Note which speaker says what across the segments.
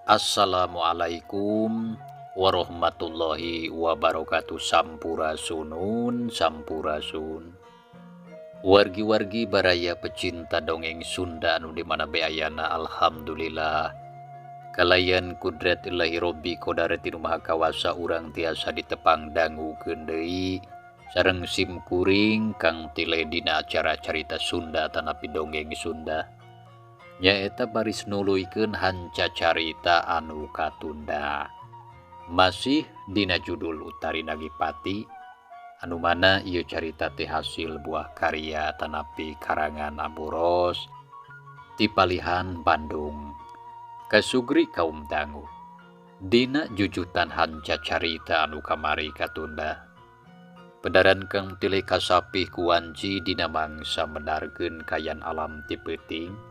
Speaker 1: Assalamualaikum warahmatullahi wabarakatuh. Sampurasunun sampurasun. Wargi-wargi baraya pecinta dongeng Sunda anu di mana be ayana, alhamdulillah kalayan kudrat Ilahi Robbi kodarati nu maha kawasa urang tiasa ditepang dangukeun deui sareng sim kuring Kang Tile dina acara carita Sunda tanapi dongeng Sunda. Nyaeta baris nuluykeun hanca carita anu katunda. Masih dina judul Utari Nagipati, anu mana ieu carita teh hasil buah karya tanapi karangan Abu Ros ti palihan Bandung. Kasugri kaum dangu dina jujutan hanca carita anu kamari katunda. Pedaran Kang Tile kasapih kuanci dina mangsa medarkeun kayan alam ti peuting.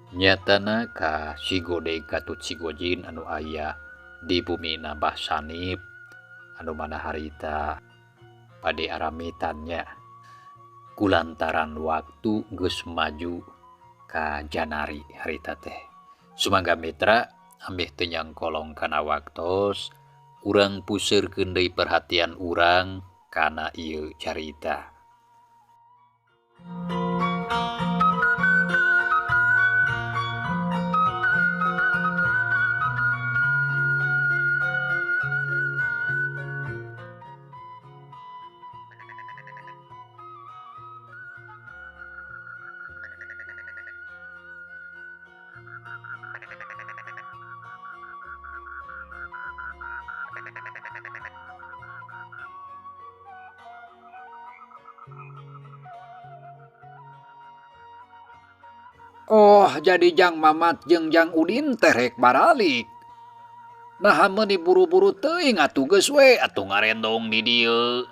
Speaker 1: Nyatana ka Sigodeg katut Sigojin anu aya di bumi Nabah Sanip anu mana harita pade aramitannya kulantaran waktu geus maju ka Janari harita teh. Sumangga mitra ambeh teu nyangkolong kana waktos urang puseurkeun deui perhatian urang kana ieu carita.
Speaker 2: Oh, jadi Jang Mamat jeung Jang Udin teh rek baralik. Naha meuni buru-buru teuing atuh geus we
Speaker 1: atuh ngarendong di dieu.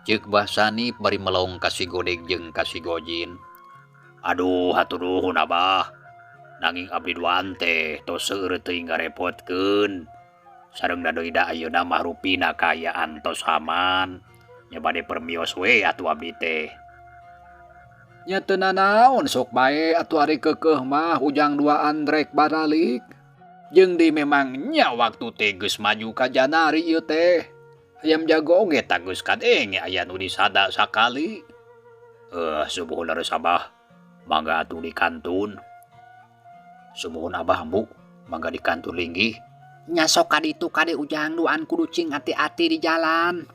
Speaker 1: Ceuk Bah Sanip bari melong ka si Godeg jeung ka si Gojin. Aduh, hatur nuhun Abah. Nanging abdi duaan teh tos seueur teuing ngarepotkeun. Sareng da deui da ayeuna mah rupina kaayaan tos aman. Nya bade permios we atuh abdi teh.
Speaker 2: Nya teu nanaon sok bae atuh ari keukeuh mah ujang duaan rek baralik. Jeung di memang nya waktu teh geus maju ka Janari ieu teh. Hayam jago oge tah geus kadenge aya nu disada sakali.
Speaker 1: Sumuhun leres Abah, mangga atuh dikantun. Sumuhun Abah Ambu, mangga dikantun linggih.
Speaker 2: Nya sok kaditu kade ujang duaan kudu cing hati-hati di jalan.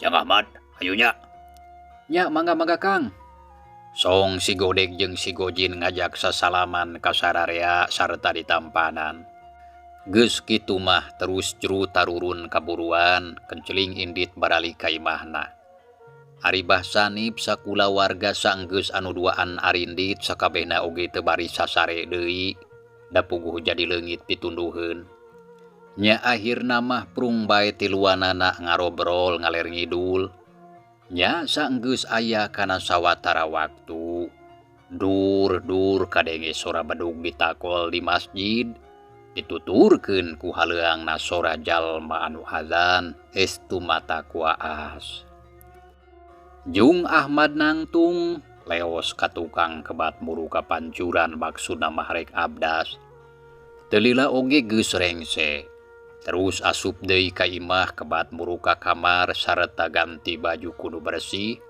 Speaker 1: Jang Ahmad, hayu nya.
Speaker 2: Nya mangga-mangga Kang.
Speaker 1: Song si Godeg jeung si Gojin ngajak sasalaman ka sararea sarta ditampanan. Geus kitu mah terus jru tarurun kaburuan kenceling indit baralik ka imahna. Ari Bah Sanip sakulawarga saenggeus anu duaan arindit sakabehna oge teu bari sasare deui da puguh jadi leungit pitunduheun. Nya akhirna mah prung bae tiluanana ngarobrol ngaler ngidul. Nya saenggeus aya kana sawatara waktu. Dur-dur kadenge sora bedug ditakol di masjid, dituturkeun ku haleuangna sora jalma anu azan estu mata kuaas. Jung Ahmad nangtung leos ka tukang kebat muru ka pancuran maksudna mah rek abdas. Teu lila oge geus rengse. Terus asup deui ka imah kebat muru ka kamar sarta ganti baju kudu bersih.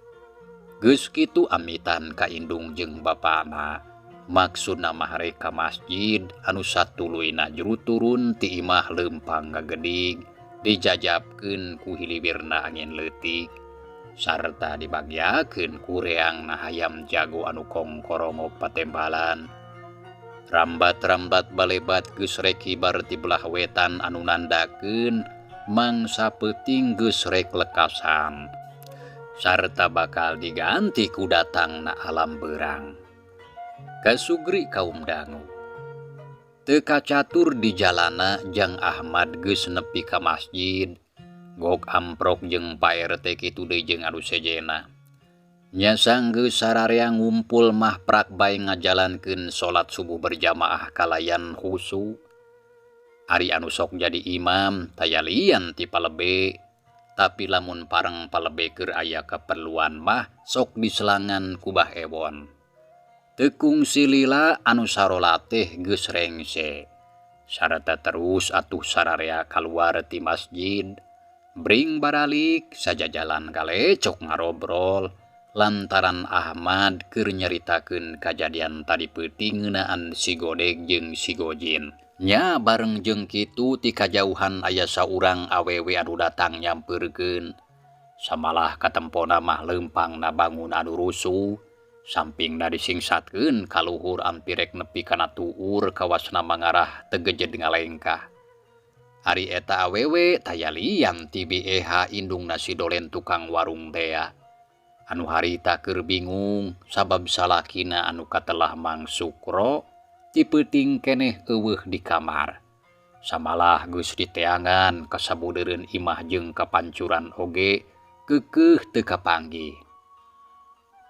Speaker 1: Geus kitu amitan ka indung jeung bapana. Maksudna mah rek ka masjid anu satuluyna juru turun ti imah leumpang ngagedig Dijajabkeun ku hiliwirna angin leutik sarta dibagyakeun ku reangna hayam jago anu kongkorongok patembalan. Rambat-rambat balebat geus rek hibar ti belah wetan anu nandakeun mangsa peuting geus rek lekasan sarta bakal diganti ku datangna alam beurang. Kasugri kaum dangu. Teu kacatur di jalana Jang Ahmad geus nepi ka masjid. Gok amprok jeung Pak RT kitu deui jeung anu sejenna. Nya sanggeus sararea ngumpul mah prak bae ngajalankeun salat subuh berjamaah kalayan khusu. Ari anu sok jadi imam taya lian ti palebe, tapi lamun pareng palebe keur aya kaperluan mah sok diselangan ku Bah Ewon. Teu kungsi lila anu sarolat teh geus rengse. Sarta terus atuh sararea kaluar ti masjid, bring baralik sajajalan kalecok ngarobrol lantaran Ahmad keur nyaritakeun kajadian tadi peuting ngeunaan si Godeg jeung si Gojin. Nya bareng jeung kitu ti kajauhan aya saurang awewe anu datang nyampeurkeun. Samalah katempona mah leumpangna bangun anu rusuh, sampingna disingsatkeun ka luhur ampirek nepi kana tuur kawasna mangarah tegejed ngalengkah. Ari eta awewe taya lian ti BEH indungna si Dolen tukang warung tea. Anu harita keur bingung sabab salakina anu katelah Mang Sukro ti peuting keneh eueuh di kamar. Samalah geus diteangan kasabudeureun imah jeung kapancuran oge keukeuh teu kapanggih.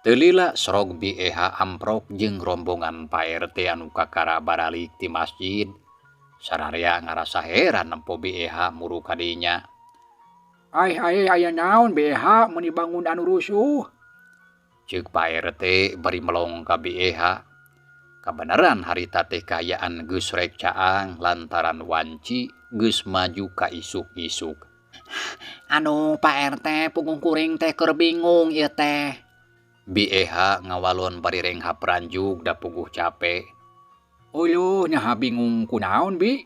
Speaker 1: Teu lila sorog BEH amprok jeung rombongan Pak RT anu kakara baralik ti masjid. Sararea ngarasa heran nempo BEH muru ka dinya.
Speaker 2: Ai ai aya naon BEH meuni bangun anu rusuh?
Speaker 1: Ceuk Pak RT bari melong ka BEH. Kabeneran harita teh kaayaan geus rek caang lantaran wanci geus maju ka isuk-isuk.
Speaker 2: Anu Pak RT punggung kuring teh keur bingung ieu teh.
Speaker 1: BEH ngawalon bari renghap ranjug da puguh cape.
Speaker 2: Uluh nyaha bingung kunaon bi?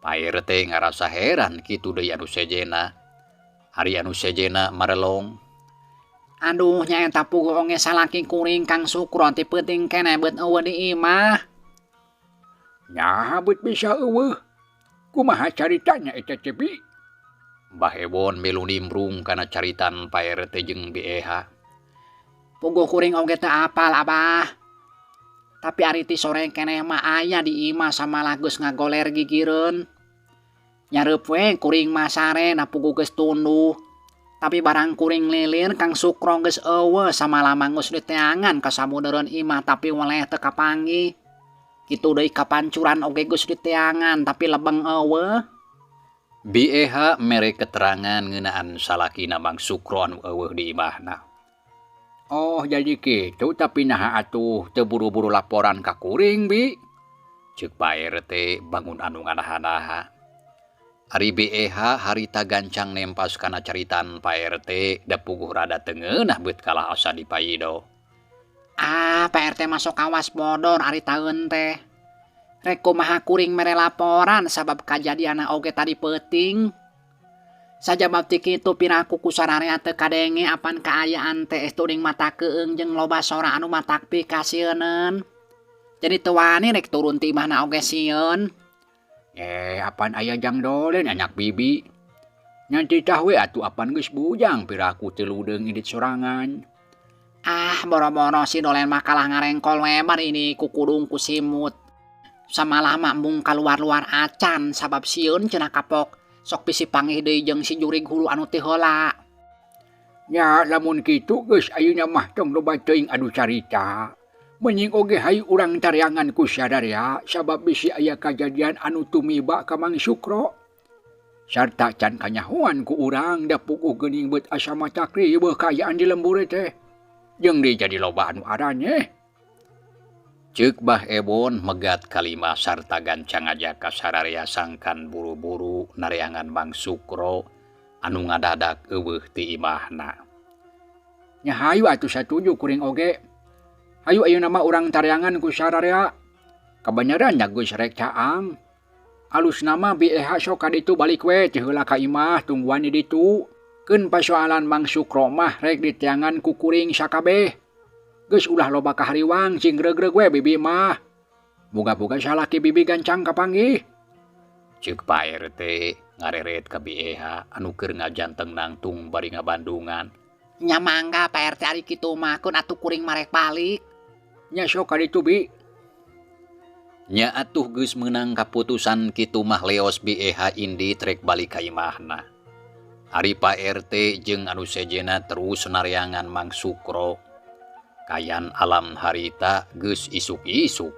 Speaker 1: Pak RT ngarasa heran kitu deui anu sejenna. Ari anu sejenna marelong.
Speaker 2: Aduh nyaeta puguh oge salaki kuring Kang Sukro ti peuting keneh beut eueuh di imah. Nyaha beut bisa eueuh? Kumaha caritana eta teh bi?
Speaker 1: Bah Ewon milu nimbrung kana caritan Pak RT jeung BEH.
Speaker 2: Puguh kuring oge teu apal abah. Tapi ari ti sore keneh mah aya di imah samalah geus ngagoler gigireun. Nyareup we kuring mah sare na puguh geus tunduh. Tapi barang kuring lilir Kang Sukro geus eueuh samalah mah geus diteangan ka samudeureun imah tapi weleh teu kapanggih. Kitu deui kapancuran oge geus diteangan tapi lebeng eueuh.
Speaker 1: BEH mere keterangan ngeunaan salakina Mang Sukro anu eueuh di imahna.
Speaker 2: Oh jadi kitu tapi naha atuh teu buru-buru laporan ka kuring bi?
Speaker 1: Ceuk Pak RT bangun anu nganaha-naha. Ari BEH harita gancang nempas kana caritan Pak RT da puguh rada teu ngeunah beut kalah asa dipaido.
Speaker 2: Ah Pak RT masuk kawas bodor ari taeun teh. Rek kumaha kuring mere laporan sabab kajadianna oge tadi peuting. Sajabab ti kitu piraku ku sararea teu kadenge apan kaayaan teh turing mata keung jeung loba sora anu matak pikasieuneun. Jadi teu wani rek turun ti imahna oge sieun. Apan aya Jang Dolen anak bibi. Nyanti tah we atuh apan geus bujang piraku teu ludeung indit sorangan. Ah boro-boro si Dolen mah kalah ngarengkol we bari ini ku kudung ku simut. Samalah mah embung kaluar-luar acan sabab sieun cenah kapok. Sok bisi panggih deui jeung si jurig hulu anu ti heula. Nya lamun kitu geus ayeuna mah tong loba teuing anu carita. Menying oge hayu urang tareangan ku sadarea sabab bisi aya kajadian anu tumiba ka Mang Sukro. Sarta can kanyahoan ku urang da puguh geuning beut asa matak riweuh kaayaan di lembur teh. Jeung deui jadi loba anu araneh.
Speaker 1: Ceuk Bah Ebon megat kalima sarta gancang ngajak ka sararea sangkan buru-buru nareangan Mang Sukro anu ngadadak eueuh ti imahna.
Speaker 2: Nya hayu atuh satuju kuring oge. Hayu ayeuna mah urang tareangan ku sararea. Kabeneran nya geus rek caang. Alusna mah Bi Eha sok ka ditu balik we ti heula ka imah tungguan di ditu. Keun pasoalan Mang Sukro mah rek diteangan ku kuring sakabeh. Geus ulah loba kahariwang cing greugreg we bibi mah. Boga-boga salaki bibi gancang kapanggih.
Speaker 1: Ceuk Pak RT ngareret ka Bi Eha anu keur ngajanteng nangtung bari ngabandungan.
Speaker 3: Nya mangga Pak RT ari kitu mah keun atuh kuring marek balik.
Speaker 2: Nya sok ka ditu Bi.
Speaker 1: Nya atuh geus meunang kaputusan kitu mah leos Bi Eha indit rek balik ka imahna. Ari Pak RT jeung anu sejenna terus nareangan Mang Sukro. Kayan alam harita geus isuk-isuk.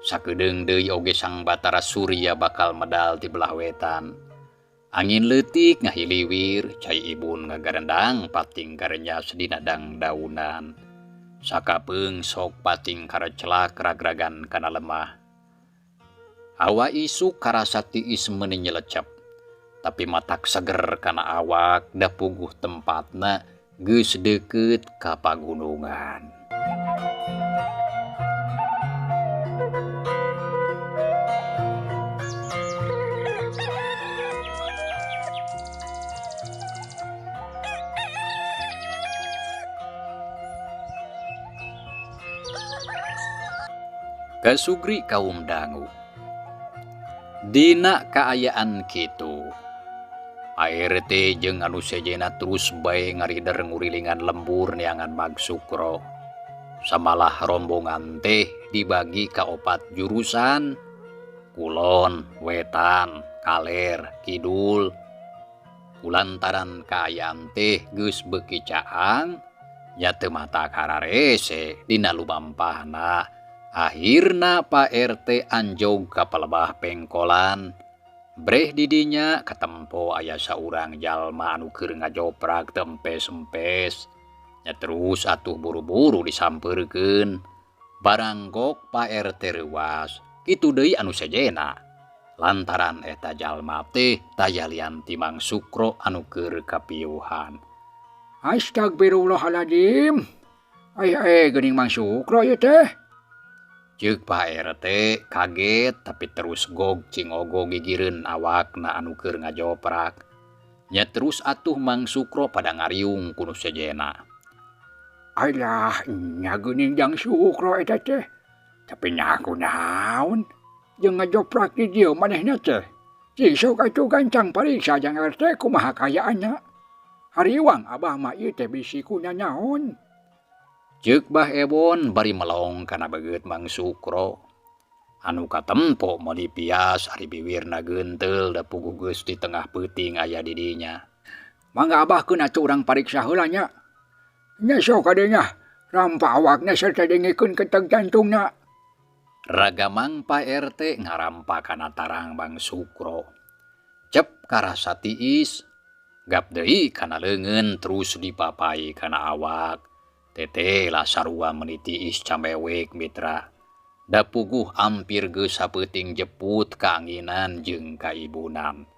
Speaker 1: Sakedeung deui oge Sang Batara Surya bakal medal ti belah wetan. Angin leutik ngahiliwir, cai ibun ngagarendang pating karenyas dina dangdaunan. Sakapeung sok pating karecelak ragragan kana lemah. Hawa isuk karasa tiis meuni nyelecep. Tapi matak seger kana awak da puguh tempatna geus deukeut ka pagunungan. Kasugri kaum dangu. Dina kaayaan kitu, ART jeung anu sejenna terus bae ngarider ngurilingan lembur neangan Mang Sukro. Samalah rombongan teh dibagi ka opat jurusan, kulon, wetan, kaler, kidul. Kulantaran kaayaan teh geus beuki caang, nya teu mata kararese dina lumampahna. Akhirna Pak RT anjog ka palebah pengkolan. Breh didinya katempo aya saurang jalma anu keur ngajoprak teu empes-empes. Nya terus atuh buru-buru disampeurkeun. Barangkok Pak RT reuas, kitu deui anu sejenna. Lantaran eta jalma teh taya lian ti Mang Sukro anu keur kapiuhan.
Speaker 2: Astagfirullahaladzim. Ai ai geuning Mang Sukro ieu teh.
Speaker 1: Ceuk Pak RT kaget tapi terus gog cingogo gigireun awakna anu keur ngajoprak. Nya terus atuh Mang Sukro pada ngariung ku nu sejenna.
Speaker 2: Alah, nya geuning Jang Sukro eta teh. Tapi nya kunaon? Jeung ngajoprak di dieu manehna teh. Cing sok atuh gancang pariksa Jang RT kumaha kayaanna. Hariwang abah mah ieu teh bisi ku nanaon.
Speaker 1: Ceuk Bah Ebon bari melong kana beungeut Mang Sukro. Anu katempo meuli pias ari biwirna geunteul da puguh geus di tengah peuting aya di dinya.
Speaker 2: Mangga abah keun atuh urang pariksa heula nya. Nya sok kadenya rampa awakna sarta dengekeun keteg jantungna.
Speaker 1: Ragamang Pak RT ngarampa kana tarang Mang Sukro. Cep karasa tiis, gap deui kana leungeun terus dipapai kana awak. Tete lah sarua meuni tiis camewek mitra. Da puguh ampir geus sapeuting jeput kaanginan jeung kaibunan.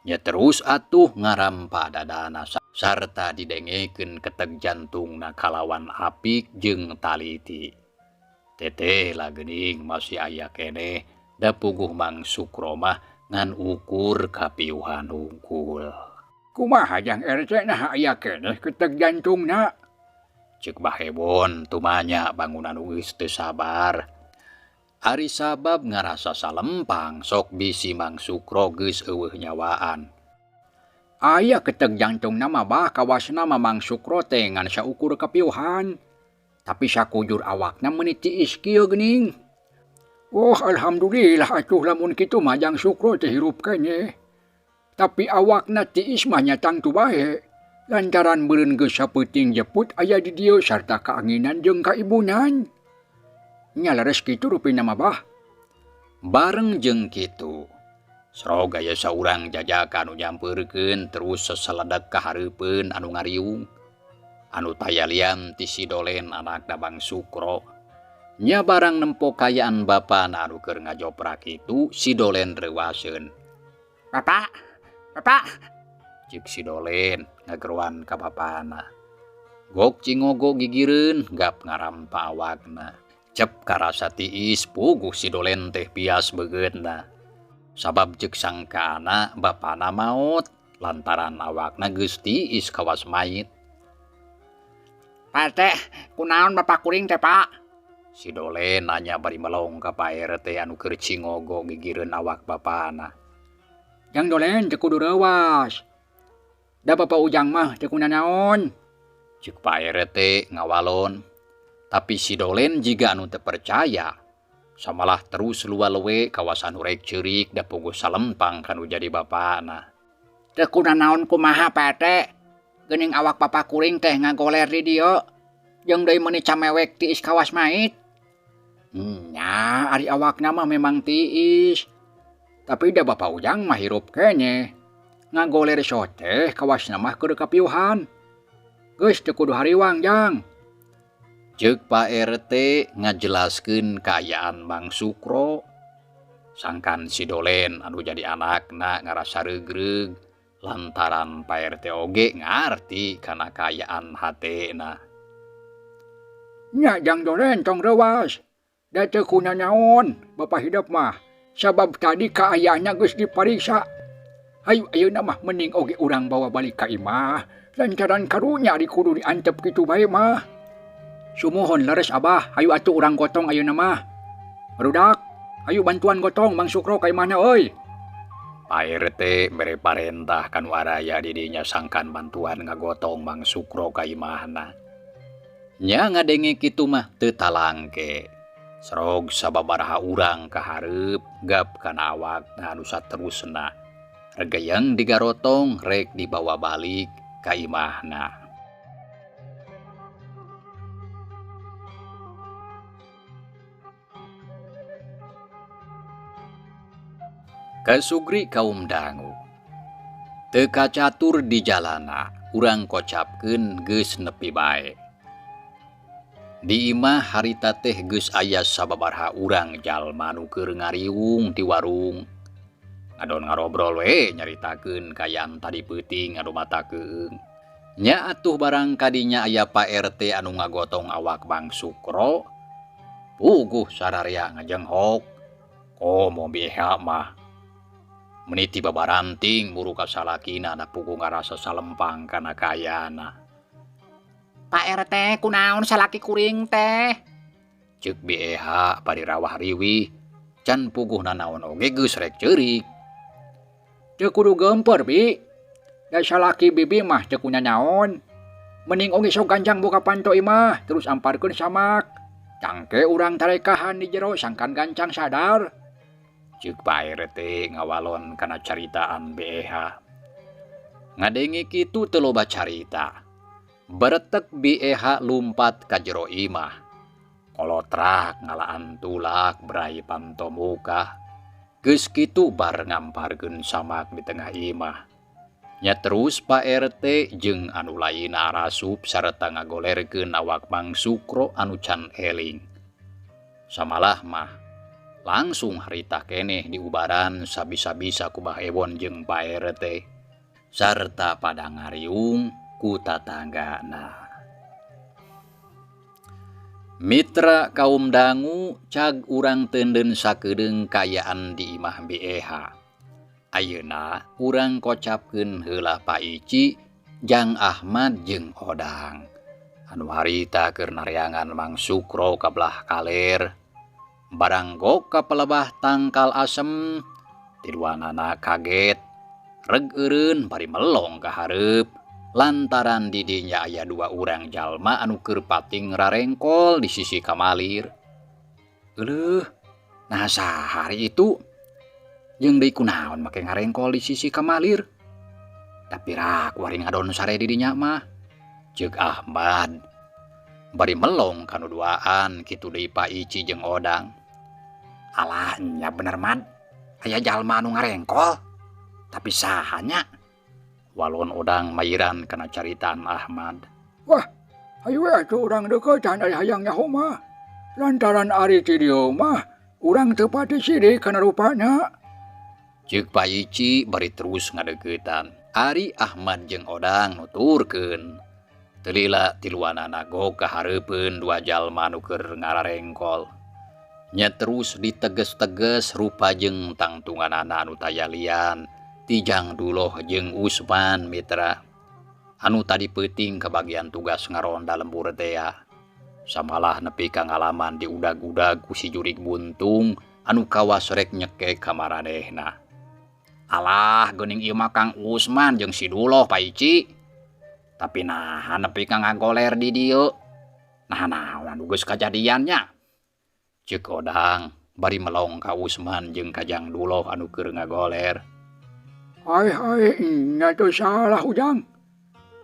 Speaker 1: Nya terus atuh ngarampa dadana sarta didengekeun keteg jantungna kalawan apik jeung taliti. Tete lah geuning masih aya keneh da puguh Mang Sukro mah ngan ukur kapiuhan hungkul.
Speaker 2: Kumaha Jang RT nah aya keneh keteg jantungna?
Speaker 1: Ceuk Bah Ebon tumanya bangunan geus teu sabar. Ari sabab ngarasa salempang sok bisi Mang Sukro geus eueuh nyawaan.
Speaker 2: Aya keteg jantungna mah bah kawasna mah Mang Sukro teh ngan saukur kapiuhan. Tapi sakujur awakna meuni tiis kieu geuning. Oh alhamdulillah atuh lamun kitu mah Jang Sukro teh hirup keneh. Tapi awakna tiis mah nya tangtu bae. Lantaran beureun geus sapeuting jeput aya di dieu sarta kaanginan jeung kaibunan. Nya leres kitu rupina mah bah.
Speaker 1: Bareng jeung kitu, Srog aya saurang jajaka anu nyampeurkeun terus seseledek ka hareupeun anu ngariung. Anu taya lian ti si Dolen anakna Mang Sukro. Nya barang nempo kayaan bapana anu keur ngajoprak itu si Dolen reuaseun.
Speaker 3: Bapak, bapak.
Speaker 1: Cik si Dolen ngageroan ka bapana. Gok cingogo gigireun gap ngarampa awakna. Cep karasa tiis puguh si Dolen teh pias beungeutna. Sabab ceuk sangkaana bapana maot lantaran awakna geus tiis kawas mayit.
Speaker 3: Pak RT, kunaon bapak kuring teh Pak?
Speaker 1: Si Dolen nanya bari melong ka Pak RT anu keur cingogo gigireun awak bapana.
Speaker 2: Jang Dolen teu kudu reuwas. Da Bapak Ujang mah teu kunanaon.
Speaker 1: Ceuk Pak RT ngawalon. Tapi si Dolen jiga anu teu percaya. Samalah terus luwa-lewe kawas anu rek ceurik da puguh salempang kanu jadi bapana.
Speaker 3: Teu kunanaon kumaha Pak RT? Geuning awak bapak kuring teh ngagoler di dieu. Jeung deui meuni camewek tiis kawas mait.
Speaker 2: Nya, ari awakna mah memang tiis. Tapi da Bapak Ujang mah hirup keneh. Ngagoler soteh kawasna mah keur kapiuhan. Geus teu kudu hariwang Jang.
Speaker 1: Ceuk Pak RT ngajelaskeun kaayaan Mang Sukro. Sangkan si Dolen anu jadi anakna ngarasa reugreug lantaran Pak RT oge ngarti kana kaayaan hatena.
Speaker 2: Nya Jang Dolen tong reuwas. Da teu kunanaon Bapak hidup mah. Sabab tadi kaayaanna geus dipariksa. Hayu ayeuna mah mending oge urang bawa balik ka imah. Lantaran karunya ari kudu diantep kitu bae mah. Sumuhun leres Abah, hayu atuh urang gotong ayeuna mah. Barudak, hayu bantuan gotong Mang Sukro ka imahna euy.
Speaker 1: Pak RT mere parentah kanu araya di dinya sangkan bantuan ngagotong Mang Sukro ka imahna. Nya ngadenge kitu mah teu talangke. Serog sababaraha urang kahareup gap kana awakna anu saterusna. Regeyeng digarotong rek dibawa balik ka imahna. Kasugri kaum dangu. Teu kacatur di jalana, urang kocapkeun geus nepi bae. Di imah harita teh geus aya sababaraha urang jalma nu keur ngariung di warung. Ngadon ngarobrol we nyaritakeun kaayaan tadi peuting anu mata keung. Nya atuh barang kadinya aya Pak RT anu ngagotong awak Mang Sukro. Puguh sararea ngajenghok. Komo biha mah. Meniti babaranting buru ka salakina da puguh ngarasa salempang kana kaayana.
Speaker 3: Pak RT kunaon salaki kuring teh?
Speaker 1: Ceuk BEH bari rawah riwih can puguh nanaon oge geus rek ceurik.
Speaker 2: Teu kudu geumpeur bi. Da salaki bibi mah teu kunanaon. Mending oge sok ganjang buka panto imah terus amparkeun samak. Cangke urang tarekahan di jero sangkan gancang sadar.
Speaker 1: Ceuk Pak RT ngawalon kana caritaan BEH. Ngadenge kitu teu loba carita. Beretek BEH lumpat ka jero imah. Kolotrak ngalaan tulak berai panto muka. Geus kitu bar ngamparkeun samak di tengah imah. Nya terus Pak RT jeung anu lainna arasup sarta ngagolerkeun awak Mang Sukro anu can eling. Samalah mah langsung harita keneh diubaran sabisa-bisa ku Bah Ewon jeung Pak RT sarta pada ngariung ku tatanggana. Mitra kaum dangu cag urang teunden sakedeung kaayaan di imah BEH. Ayeuna urang kocapkeun heula Pak Ici, Jang Ahmad jeung Odang. Anu harita keur nareangan Mang Sukro ka belah kaler. Barang gok ka pelebah tangkal asem, tiduanana kaget, reg eureun bari melong ka hareup. Lantaran di dinya aya dua urang jalma anu keur pating rarengkol di sisi kamalir. Euleuh, nah sahari itu jeung deui kunaon make ngarengkol di sisi kamalir. Tapi rak wari ngadon sare di dinya mah. Ceuk Ahmad bari melong kanu duaan kitu deui Pak Ici jeung Odang. Alah nya bener Mad, aya jalma anu ngarengkol. Tapi sahanya? Walon Odang mayiran kana caritaan Ahmad.
Speaker 2: Wah, hayu we atuh urang deuketan ari hayang nyaho mah. Lantaran ari ti dieu mah urang teu pati sirik kana rupana.
Speaker 1: Ceuk Pak Ici bari terus ngadeuketan. Ari Ahmad jeung Odang nuturkeun. Teu lila tiluanana gog kahareupeun dua jalma nu keur ngararengkol. Nya terus diteges-teges rupa jeung tangtunganana anu taya lian ti Jang Duloh jeung Usman mitra. Anu tadi peuting kabagian tugas ngaronda lembur tea. Samalah nepi ka ngalaman diudag-udag ku si jurig buntung anu kawas rek nyekek ka maranehna.
Speaker 2: Alah geuning ieu mah Kang Usman jeung si Duloh Pak Ici. Tapi naha nepi ka ngagoler di dieu. Nah naon anu geus kajadiannya.
Speaker 1: Ceuk Odang bari melong ka Usman jeung ka Jang Duloh anu keur ngagoler.
Speaker 4: Ai ai nya teu salah Ujang.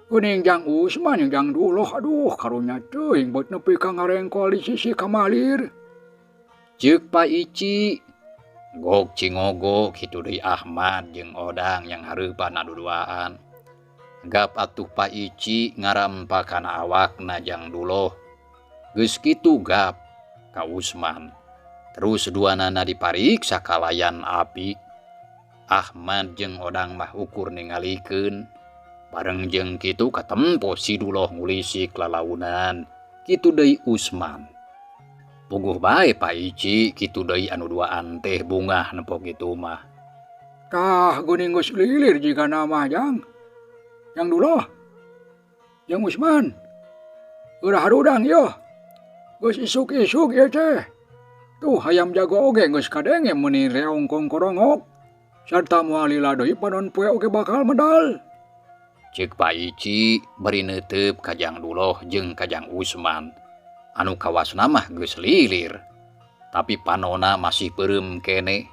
Speaker 4: Geuning Jang Usman jeung Jang Duloh aduh karunya teuing beut nepi ka ngarengkol di sisi kamalir.
Speaker 1: Ceuk Pak Ici. Gok cingogo kitu deui Ahmad jeung Odang yang hareupan anu duaan. Gap atuh Pak Ici ngarampa kana awakna Jang Duloh. Geus kitu gap ka Usman. Terus duanana dipariksa kalayan api. Ahmad jeung Odang mah ukur ningalikeun. Bareng jeung kitu katempo si Duloh ngulisik lalaunan. Kitu deui Usman. Puguh bae Pak Ici kitu deui anu duaan teh bungah nempo kitu mah.
Speaker 4: Tah geuning geus lilir jigana mah Jang. Jang Duloh. Jang Usman. Geura harudang yeuh. Geus isuk-isuk ieu teh. Tuh hayam jago oge geus kadenge meuni reong kongkorongok. Sarta moal lila deui panon poe oge bakal medal.
Speaker 1: Ceuk Pak Ici bari neuteup ka Jang Duloh jeung ka Jang Usman. Anu kawasna mah geus lilir. Tapi panona masih peureum keneh.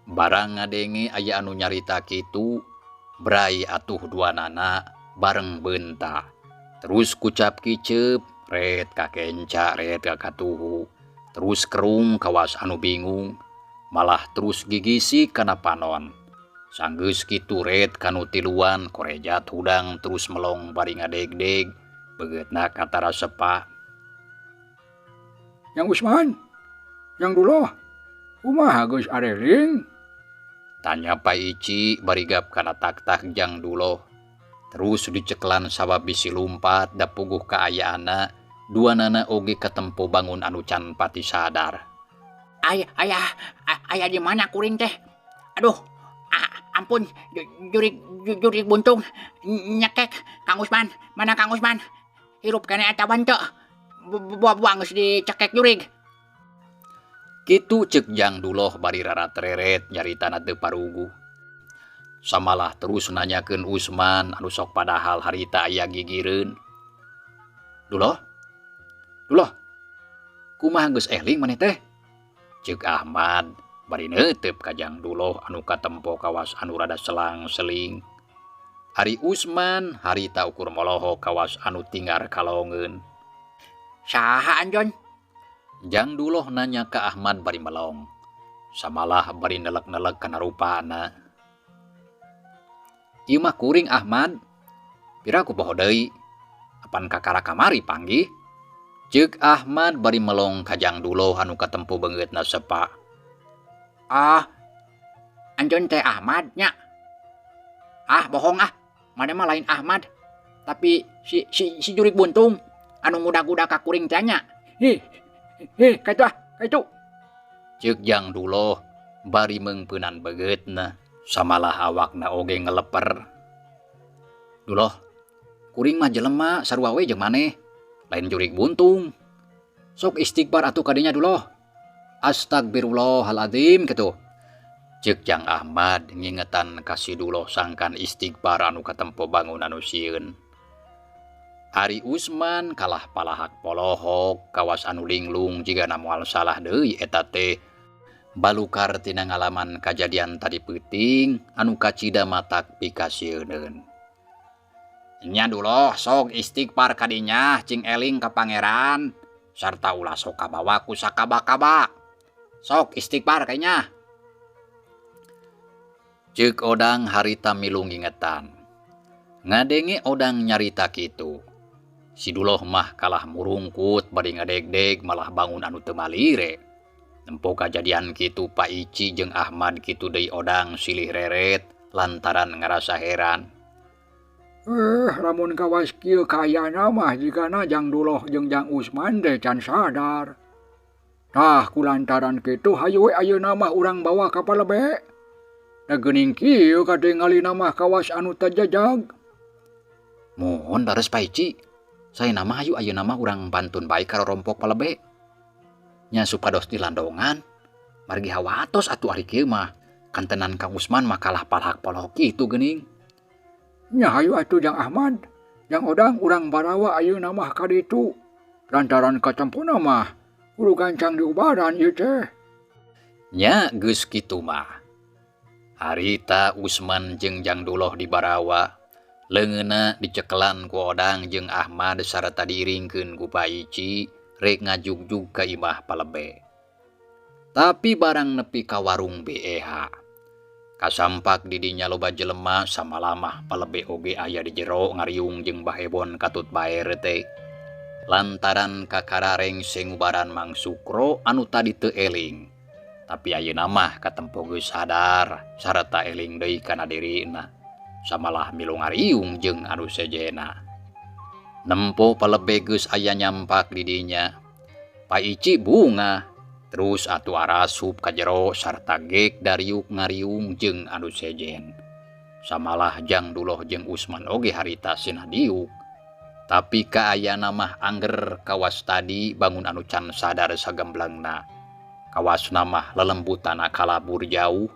Speaker 1: Barang ngadenge aya anu nyarita kitu, bray atuh duanana bareng beunta. Terus kucap kiceup, ret ka kenca, ret ka katuhu. Terus kerung kawas anu bingung, malah terus gigisi kana panon. Sanggeus kitu ret kanu tiluan korejat hudang terus melong bari ngadegdeg, beungeutna katara sepa.
Speaker 4: Yang Usman, Yang Duloh, kumaha geus areling?
Speaker 1: Tanya Pak Ici bari gap kana tak-tak Jang Duloh. Terus dicekelan sabab bisi lumpat da puguh kaayaanna, duanana oge katempo bangun anu can pati sadar.
Speaker 3: Ay, ayah, ayah di mana kuring teh? Aduh, ampun, jurig buntung, nyekek, Kang Usman, mana Kang Usman? Hirup keneh eta teu? Buang-buang geus dicekek jurig.
Speaker 1: Kitu ceuk Jang Duloh bari rarat-reret nyaritana teu paruguh. Samalah terus nanyakeun Usman anu sok padahal harita aya gigireun. Duloh? Duloh? Kumaha geus eling maneh teh? Ceuk Ahmad bari neuteup ka Jang Duloh anu katempo kawas anu rada selang-seling. Ari Usman harita ukur molohok kawas anu tinggar kalongeun.
Speaker 3: Saha anjeun?
Speaker 1: Jang Duloh nanya ka Ahmad bari melong. Samalah bari nelek-nelek kana rupana. Ieu mah kuring Ahmad. Pira ku poho deui. Apan kakara kamari panggih? Ceuk Ahmad bari melong ka Jang Duloh anu katempo beungeutna sepa.
Speaker 3: Ah, anjeun teh Ahmad nya. Ah, bohong ah. Maneh mah lain Ahmad. Tapi si jurig buntung anu ngudag-udag ka kuring teh nya.
Speaker 4: Hi, hi, kaitu ah, kaitu.
Speaker 1: Ceuk Jang Duloh bari meungpeunan beungeutna. Samalah awakna oge ngeleper. Duloh, kuring mah jelema sarua we jeung maneh. Lain jurig buntung. Sok istighfar atuh kadinya Duloh. Astagfirullahaladzim kitu. Ceuk Jang Ahmad ngingetan ka si Duloh sangkan istighfar anu katempo bangun anu sieun. Ari Usman kalah palahak polohok kawas anu linglung jigana moal salah deui eta teh. Balukar tina ngalaman kajadian tadi peuting anu kacida matak pikasieuneun.
Speaker 2: Nya Duloh sok istighfar kadinya cing eling ka pangeran sarta ulah sok kabawa ku sakaba-kaba. Sok istighfar kayaknya.
Speaker 1: Ceuk Odang harita milu ngingetan. Ngadenge Odang nyarita kitu. Si Duloh mah kalah murungkut bari ngadegdeg malah bangun anu teu malire. Nempo kajadian kitu Pak Ici jeung Ahmad kitu deui Odang silih reret lantaran ngarasa heran.
Speaker 4: Lamun kawas kieu kaayana mah jigana Jang Duloh jeung Jang Usman teh can sadar. Tah kulantaran kitu hayu we ayeuna mah urang bawa ka palebe. Da geuning kieu katingalina mah kawas anu tajajag.
Speaker 2: Muhun leres Pak Ici. Saena mah hayu ayeuna mah urang pantun bae ka rorompok palebe. Nya supados dilandongan. Margi hawatos atuh ari kieu mah. Kantenan Kang Usman mah kalah palhak polohok kitu geuning.
Speaker 4: Nya hayu atuh Jang Ahmad, Jang Odang urang barawa ayeuna mah ka ditu. Lantaran katempona mah kudu gancang diubaran ieu teh.
Speaker 1: Nya geus kitu mah. Harita Usman jeung Jang Duloh dibarawa, leungeunna dicekelan ku Odang jeung Ahmad sarta diiringkeun ku Pak Ici rek ngajugjug ka imah palebe. Tapi barang nepi ka warung BEH. Kasampak di dinya loba jelema samalamah palebe oge aya di jero ngariung jeung Bah Ebon katut baer teh. Lantaran kakarareng ngubaran Mang Sukro anu tadi teu eling. Tapi ayeuna mah katempo geus sadar sarta eling deui kana dirina. Samalah milu ngariung jeung anu sejenna. Nempo palebe geus aya nyampak di dinya. Pak Ici bungah. Terus atuh arasup ka jero sarta gek dariuk ngariung jeung anu sejen. Samalah Jang Duloh jeung Usman oge harita sinah diuk. Tapi kaayana mah angger kawas tadi bangun anu can sadar sagemblengna. Kawasna mah lelembutana kalabur jauh.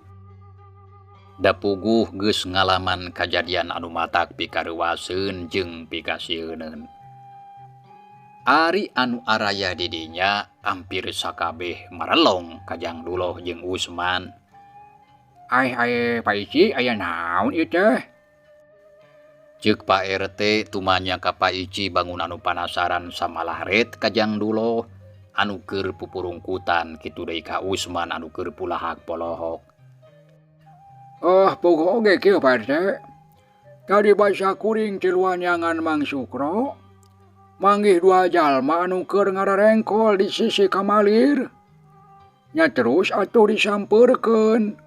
Speaker 1: Da puguh geus ngalaman kajadian anu matak pikareuwaseun jeung pikasieuneun. Ari anu araya di dinya hampir sakabeh marelong ka Jang Duloh jeung Usman.
Speaker 4: Ai ai Pak Ici aya naon ieu teh?
Speaker 1: Ceuk Pak RT tumanya ka Pak Ici bangun anu panasaran samalah ret ka Jang Duloh anu keur pupurungkutan kitu deui ka Usman anu keur pulahak polohok.
Speaker 4: Oh, puguh oge kieu Pak RT. Tadi basa kuring tiluan nyangan Mang Sukro. Manggih dua jalma anu keur ngararengkol di sisi kamalir. Nya terus atuh disampeurkeun.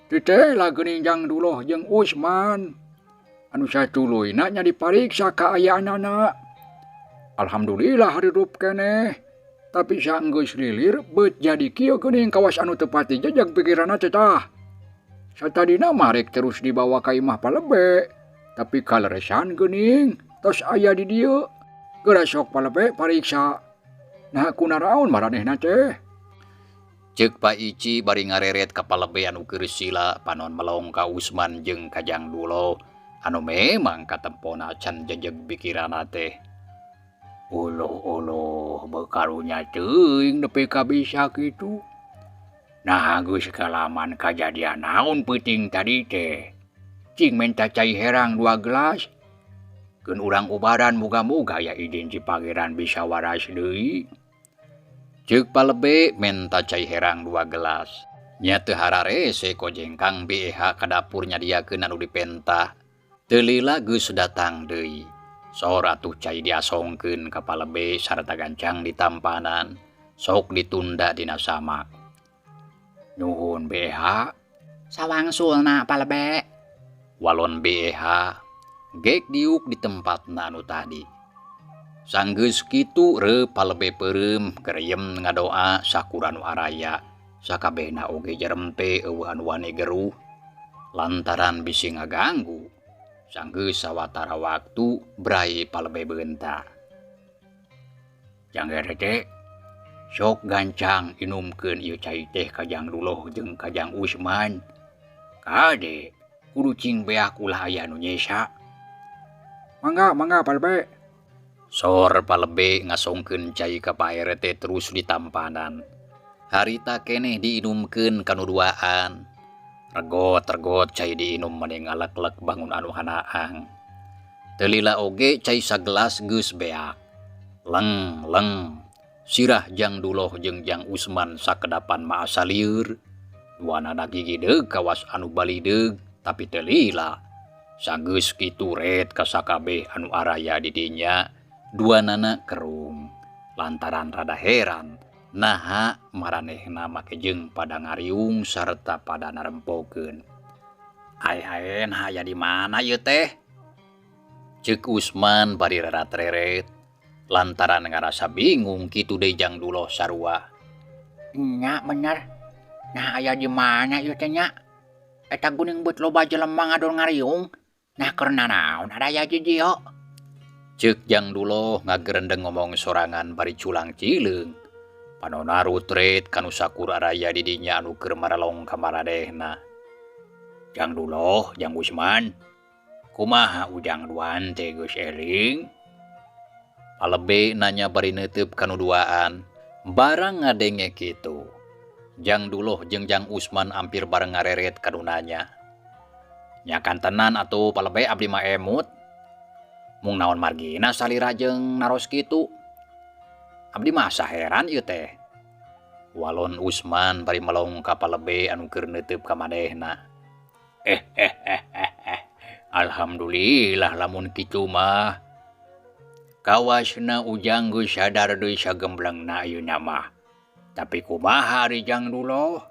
Speaker 4: Ditela geuning Jang Duloh jeung Usman. Anu satuluyna nya dipariksa kaayaanana. Alhamdulillah hirup keneh. Tapi saenggeus lilir beut jadi kieu geuning kawas anu teu pati jejeg pikiranna teh tah. Satadina mah rek terus dibawa ka imah palebe. Tapi kaleresan geuning tos aya di dieu. Geura sok palebe pariksa. Nah kunaraon maranehna teh?
Speaker 1: Ceuk Pak Ici bari ngareret ka palebe anu keur sila panon melong ka Usman jeung ka Jang Duloh anu memang katempona can jejeg pikiranna teh.
Speaker 4: Uluh-uluh bekarunya teuing nepi ka bisa kitu. Nah geus kalaman kajadian naon peuting tadi teh. Cing menta cai herang 2 gelas. Keun urang ubaran muga-muga ya izin si pangeran bisa waras deui.
Speaker 1: Ceuk palebe menta cai herang 2 gelas. Nya teu hararese kojeng Kang BEH ka dapur nyadiakeun anu dipenta. Teu lila geus datang deui. Sor atuh cai diasongkeun ka palebe sarta gancang ditampanan. Sok ditunda dina samak.
Speaker 4: Nuhun BEH.
Speaker 3: Sawangsulna palebe.
Speaker 1: Walon BEH gek diuk di tempatna anu tadi. Sanggeus kitu reup palebe peureum gereyem ngadoa sakur anu araya. Sakabehna oge jerempe eueuh anu wani geruh lantaran bisi ngaganggu. Sanggeus sawatara waktu brai palebe beunta.
Speaker 4: Jang RT, sok gancang inumkeun ieu cai teh ka Jang Duloh jeung ka Jang Usman. Kade kudu cing beak ulah aya nu nyesa. Mangga, mangga palebe.
Speaker 1: Sor palebe ngasongkeun cai ka Pak RT terus ditampanan. Harita keneh diinumkeun kanu duaan. Regot-regot cai diinum mani ngalek-lek bangun anu hanaang. Teu lila oge cai sagelas geus beak. Leng leng sirah Jang Duloh jeung Jang Usman sakedapan maasa lieur. Duanana gigideug kawas anu balideug tapi teu lila. Sanggeus kitu ret ka sakabeh anu araya di dinya duanana kerung. Lantaran rada heran naha maranehna make jeung pada ngariung sarta pada narempokeun. Ai ai nah aya di mana ieu teh? Ceuk Usman bari rerat-reret lantaran ngarasa bingung kitu deui Jang Duloh sarua.
Speaker 3: Nya bener. Nah aya di mana ieu teh nya? Eta guning beut loba jelema ngadon ngariung. Nah keur nanaon aya di dieu?
Speaker 1: Ceuk Jang Duloh ngagerendeng ngomong sorangan bari culang cileung. Panona rutret kanu sakur araya di dinya anu keur maralong ka maradehna.
Speaker 3: Jang Duloh, Jang Usman. Kumaha ujang duaan teh geus eling?
Speaker 1: Palebe nanya bari neuteup kanu duaan. Barang ngadenge kitu. Jang Duloh jeung Jang Usman ampir bareng ngareret kanu nanya. Nya kantenan atuh palebe abdi mah emut. Mung naon margina salira jeung naros kitu. Abdi mah asa heran ieu teh. Walon Usman bari melong ka palebe anu keur neuteup ka manehna.
Speaker 3: Alhamdulillah lamun kitu mah. Kawasna ujang geus sadar deui sagemblengna ayeuna mah. Tapi kumaha ari Jang Duloh?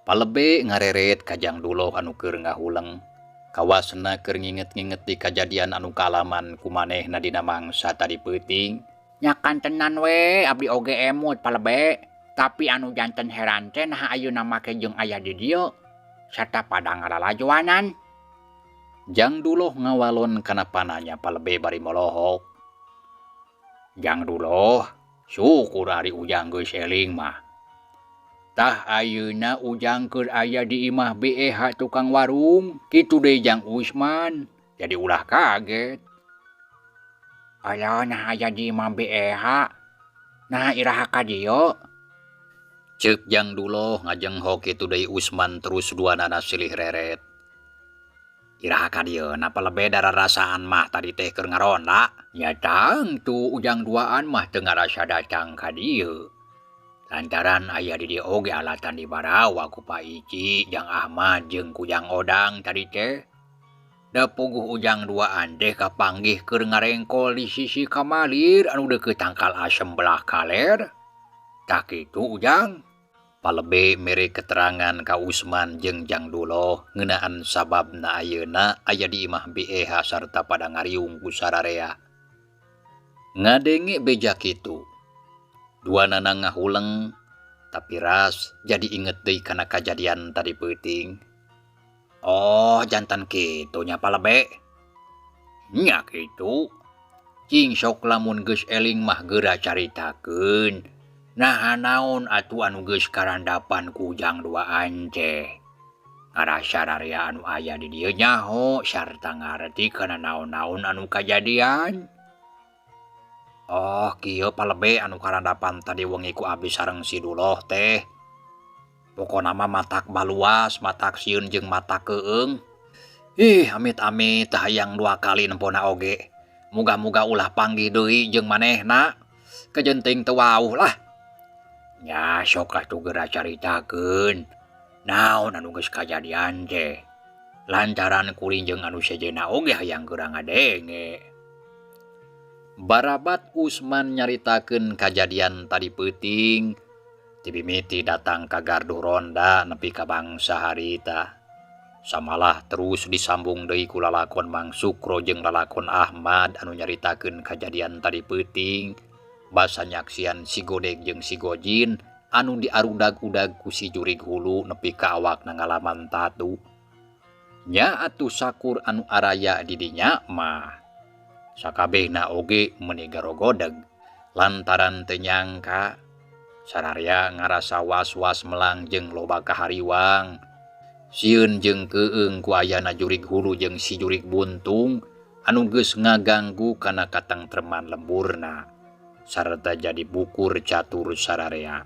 Speaker 1: Palebe ngareret ka Jang Duloh anu keur ngahuleng. Kawasna keur nginget-nginget di kajadian anu kaalaman ku manehna dina mangsa tadi peuting.
Speaker 3: Nya kantenan we abdi oge emut palebe. Tapi anu janten heran teh naha ayeuna make jeung aya di dieu. Sarta pada ngalalajoanan.
Speaker 1: Jang Duloh ngawalon kana pananya palebe bari molohok.
Speaker 3: Jang Duloh, syukur ari ujang geus eling mah. Tah ayeuna ujang keur aya di imah BEH tukang warung, kitu deui Jang Usman. Jadi ulah kaget. Aya nah aya di imah BEH. Nah iraha ka dieu?
Speaker 1: Ceuk Jang Duloh ngajenghok kitu deui Usman terus duanana silih reret.
Speaker 3: Iraha ka dieu napa lebe dararasaan mah tadi teh keur ngaronda? Nya tangtu ujang duaan mah teu ngarasa datang ka dieu. Lantaran aya di dieu oge alatan dibarawa ku Pak Ici, Jang Ahmad jeung ku Jang Odang tadi teh. Da puguh ujang duaan teh kapanggih keur ngarengkol di sisi kamalir anu deukeut tangkal asem belah kaler. Tah kitu ujang.
Speaker 1: Palebe mere keterangan ka Usman jeung Jang Duloh ngeunaan sababna ayeuna aya di imah BEH sarta pada ngariung ku sararea. Ngadenge beja kitu. Duanana ngahuleng tapi ras jadi inget deui kana kajadian tadi peuting.
Speaker 3: Oh, jantan kitu nya palebe. Nya kitu. Cing sok lamun geus eling mah geura caritakeun. Nah naon atuh anu geus karandapan ku ujang duaan teh. Ngarasa rarea anu aya di dieu nyaho sarta ngarti kana naon-naon anu kajadian. Oh, kieu palebe anu karandapan tadi wengi ku abdi sareng si Duloh teh. Pokona mah matak baluas, matak sieun jeung matak keung. Ih, amit-amit teh hayang dua kali nempona oge. Muga-muga ulah panggih deui jeung manehna. Kejenting teu wauh lah. Nya sok atuh geura caritakeun. Naon anu geus kajadian teh. Lantaran kuring jeung anu sejenna oge hayang geura ngadenge.
Speaker 1: Barabat Usman nyaritakeun kajadian tadi peuting. Tibimiti datang ka gardu ronda nepi ka bangsa harita. Samalah terus disambung deui ku lalakon Mang Sukro jeung lalakon Ahmad anu nyaritakeun kajadian tadi peuting. Basa nyaksian si Godeg jeung si Gojin anu diarudag-udag ku si jurig hulu nepi ka awakna ngalaman tatu. Nya atuh sakur anu araya di dinya mah. Sakabehna oge meuni garogodeg lantaran teu nyangka sararea ngarasa was-was melang jeung loba kahariwang. Sieun jeung keung ku ayana jurig hulu jeung si jurig buntung anu geus ngaganggu kana katengtreman lemburna sarta jadi bukur catur sararea.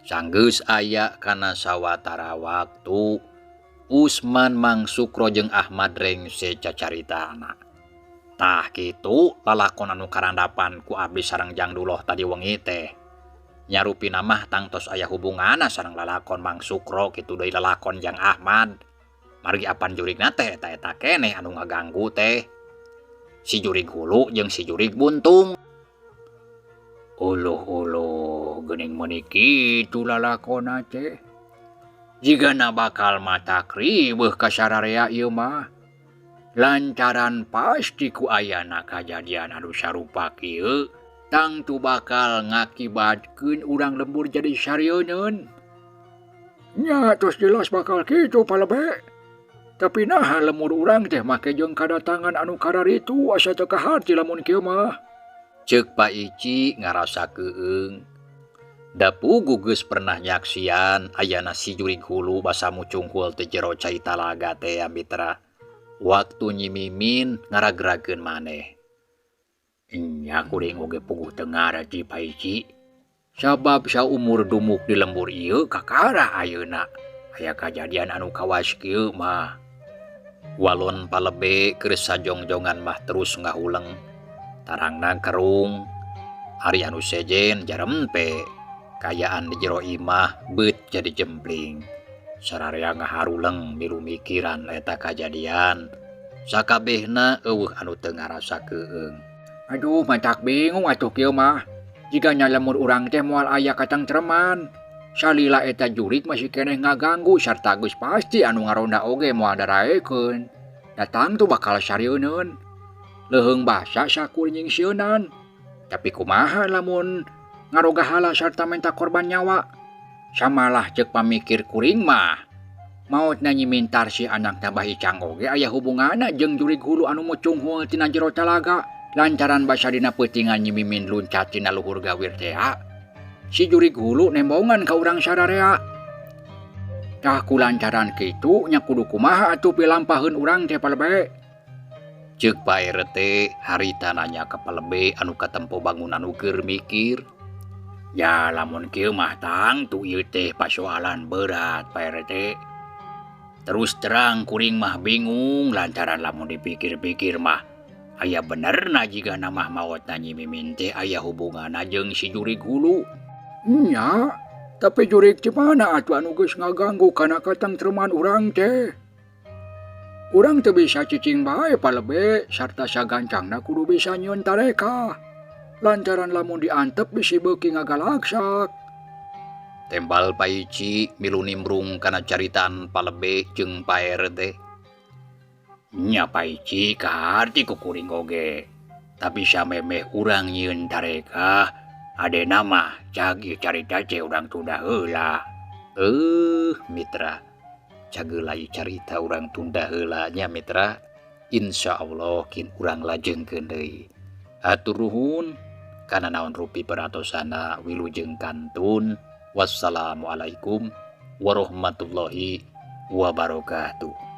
Speaker 1: Sanggeus aya kana sawatara waktu Usman Mang Sukro jeung Ahmad rengse cacaritana. Tah kitu lalakon anu karandapan ku abdi sareng Jang Duloh tadi wengi teh. Nyarupina mah tangtos aya hubunganna sareng lalakon Mang Sukro kitu deui lalakon Jang Ahmad. Margi apan jurigna teh eta-eta keneh anu ngaganggu teh. Si jurig hulu jeung si jurig buntung.
Speaker 3: Uluh-uluh geuning meuni kitu lalakonna teh. Jigana bakal matak ribeuh ka sararea ieu mah. Lantaran pasti ku ayana kajadian anu sarupa kieu
Speaker 4: Tangtu bakal ngakibatkeun urang lembur jadi sarieun. Nya tos jelas bakal kitu Palebe. Tapi naha lemur urang teh make jeung kadatangan anu kararitu asa teu kaharti lamun kieu mah.
Speaker 1: Ceuk Pak Ici ngarasa keung. Da puguh geus pernah nyaksian ayana si jurig hulu basa mucunghul teh jero cai talaga teh ya mitra. Waktu Nyi Mimin ngaragrakeun maneh. Nya kuring oge puguh teu ngarti Pak Ici. Sabab saumur dumuk di lembur ieu kakara ayeuna aya kajadian anu kawas kieu mah. Walon Palebe keur sajongjongan mah terus ngahuleng. Tarangna kerung. Ari anu sejen jarempe. Kayaan di jero imah beut jadi jempling. Sararea ngaharuleng milu mikiran eta kajadian. Sakabehna eueuh anu teu ngarasa keung.
Speaker 4: Aduh, matak bingung atuh kieu mah. Jiga nya lemur urang teh moal aya katengtreman. Salila eta jurig masih keneh ngaganggu sarta geus pasti anu ngaronda oge moal daraekeun. Da tangtu bakal sarieuneun. Leuheung basa sakur nyingsieunan. Tapi kumaha lamun ngaroga hala sarta minta korban nyawa? Samalah ceuk pamikir kuring mah. Maotna Nyi Mintar si anakna Bah Icang oge aya hubunganna jeung jurig hulu anu mucunghul tina jero talaga. Lantaran basa dina peutingan Nyi Mimin luncat tina luhur gawir teh. Si jurig hulu nembongan ka urang sararea. Tah ku lantaran kitu nya kudu kumaha atuh pilampaheun urang teh Palebe.
Speaker 1: Ceuk Pak RT harita nanya ka Palebe anu katempo bangun anu keur mikir.
Speaker 4: Ya lamun kieu mah tangtu ieu teh pasoalan berat Pak RT. Terus terang kuring mah bingung lantaran lamun dipikir-pikir mah aya benerna jigana mah maotna Nyi Mimin teh aya hubunganna jeung si jurig hulu. Nya, tapi jurig ti mana atuh anu geus ngaganggu kana katengtreman urang teh? Urang teu bisa cicing bae Palebe sarta sagancangna kudu bisa nyieun tareka. Lantaran lamun diantep bisi beuki ngagalaksak.
Speaker 1: Tembal Pak Ici milu nimbrung kana caritaan Palebe jeung Pak RT.
Speaker 4: Nya Pak Ici kaharti ku kuring oge. Tapi samemeh urang nyieun tareka, adena mah cag ieu carita teh urang tunda heula.
Speaker 1: Mitra, cageula ieu carita urang tunda heula nya mitra. Insyaallah kin urang lajengkeun deui. Hatur nuhun kana naon rupi peratosana wilujeng kantun. Wassalamualaikum warahmatullahi wabarakatuh.